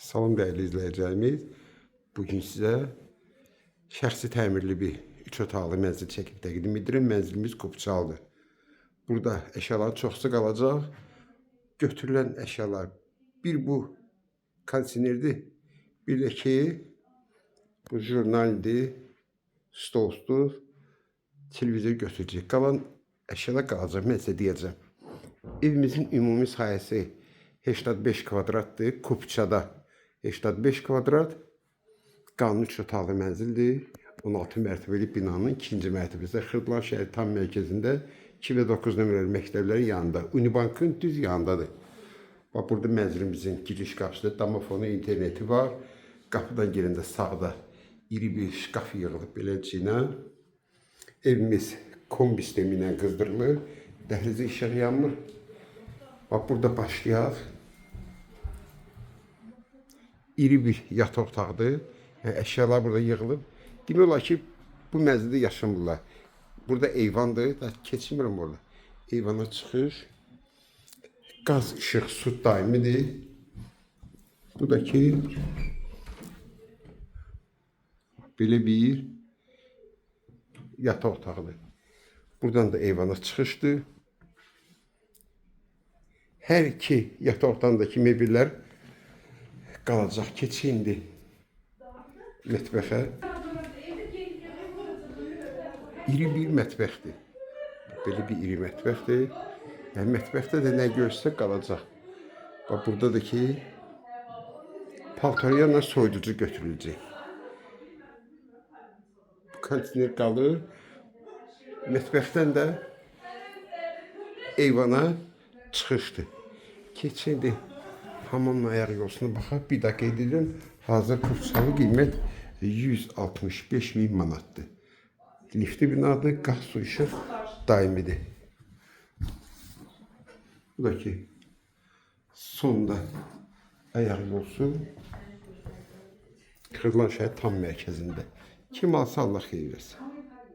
Salam dəyərli izləyicilərimiz. Bugün sizə şəxsi təmirli bir 3 otaqlı mənzil çəkib təqdim edirəm. Mənzilimiz Qubçalıdır. Burada əşyaların çoxsu qalacaq. Götürülən əşyalar bir bu kondisionerdir, bir də ki bu jurnaldir, stoldur, televizor götürəcək. Qalan əşyalar qalacaq, mən sizə deyəcəm. Evimizin ümumi sahəsi 85 kvadratdır. Kupçada 85 kvadrat. Qanuni 3 otaqlı mənzildir. 16 mərtəbəli binanın ikinci mərtəbəsində Xırdalan şəhəri tam mərkəzində 2 və 9 nömrəli məktəblərin yanında, Unibankın düz yanındadır. Bax burada mənzilimizin giriş qapısında domofonu, interneti var. Qapıdan girəndə sağda iri bir şkaf yığılıb beləcə ilə. Evimiz kombi sistemi ilə qızdırılır. Dəhlizə işıq yanmır. Bax burada başlayaq. İri bir yataq otağıdır. Yəni əşyalar burada yığılıb. Demək olar ki, bu mənzildə yaşamırlar. Burada eyvandır, da keçmirəm orada. Eyvana çıxış. Qaz, işıq, su daimidir. Bu da ki belə bir yataq otağıdır. Buradan da eyvana çıxışdır. Hər iki yataq otağındakı mebellər qalacaq. Keçək indi mətbəxə. İri bir mətbəxdir. Belə bir iri mətbəxdir. Yəni mətbəxdə də nə görsə qalacaq. Bax burada da ki paltaryanla soyuducu götürüləcək. Bu kondisioner qalır. Mətbəxdən də eyvana çıxışdır. Keçək indi hamamla ayaq yolsuna baxaq. Bir daha qeyd edirəm. Hazır Qubçalı qiymət 165 min manatdır. Liftli binadır, qaz, su, işıq daimidir. Bu da ki sonda ayaq yolsu Xırdalan şəhər tam mərkəzində. Kim alsa Allah xeyir versin.